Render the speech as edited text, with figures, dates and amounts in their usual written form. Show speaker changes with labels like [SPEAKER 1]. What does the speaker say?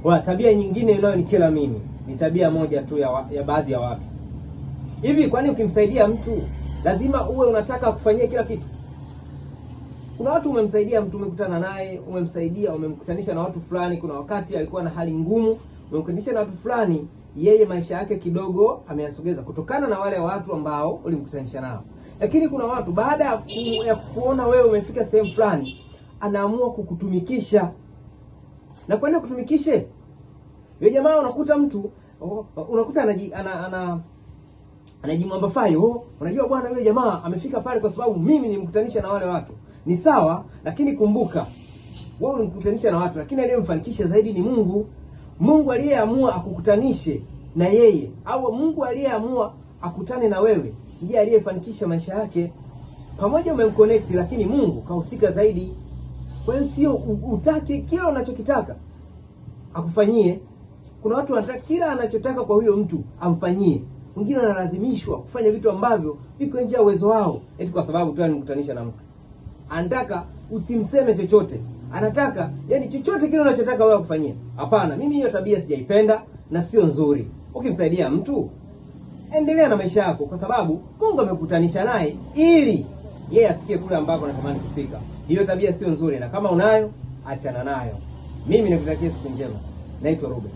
[SPEAKER 1] Kwa tabia nyingine inayonikera mimi ni tabia moja tu ya baadhi ya watu. Hivi kwani ukimsaidia mtu lazima uwe unataka kufanyia kila kitu? Kuna watu umemsaidia mtu, umekutana naye, umemsaidia, umemkutanisha na watu fulani. Kuna wakati alikuwa na hali ngumu, umemkutanisha na watu fulani, yeye maisha yake kidogo ameyasogeza kutokana na wale watu ambao ulimkutanisha nao. Lakini kuna watu baada ya kuona wewe umefika sehemu fulani, anaamua kukutumikisha. Na kwa nini kutumikishe? Yule jamaa unakuta mtu unakuta anaji ana, ana anajimwamba fai, oh, unajua bwana, yule jamaa amefika pale kwa sababu mimi nilimkutanisha na wale watu. Ni sawa, lakini kumbuka wewe ulimkutanisha na watu, lakini aliyemfanikisha zaidi ni Mungu. Mungu aliyeamua akukutanishe na yeye, au Mungu aliyeamua akutane na wewe ndiye aliyefanikisha maisha yake. Pamoja umemconnect, lakini Mungu kahusika zaidi. Kwa hiyo sio utake kila unachokitaka akufanyie. Kuna watu wanataka kila anachotaka kwa huyo mtu amfanyie. Wengine wanalazimishwa kufanya vitu ambavyo viko nje ya uwezo wao, eti kwa sababu tu alimkutanisha na mtu. Anataka usimseme chochote, anataka yani chochote kile unachotaka wewe akufanyie. Hapana, mimi hiyo tabia sijaipenda na sio nzuri. Ukimsaidia mtu, endelea na maisha yako, kwa sababu Mungu amekutanisha naye ili yeye afikie kule ambako anatamani kufika. Hiyo tabia sio nzuri, na kama unayo achana nayo. Mimi nikutakia siku njema. Naitwa Ruben.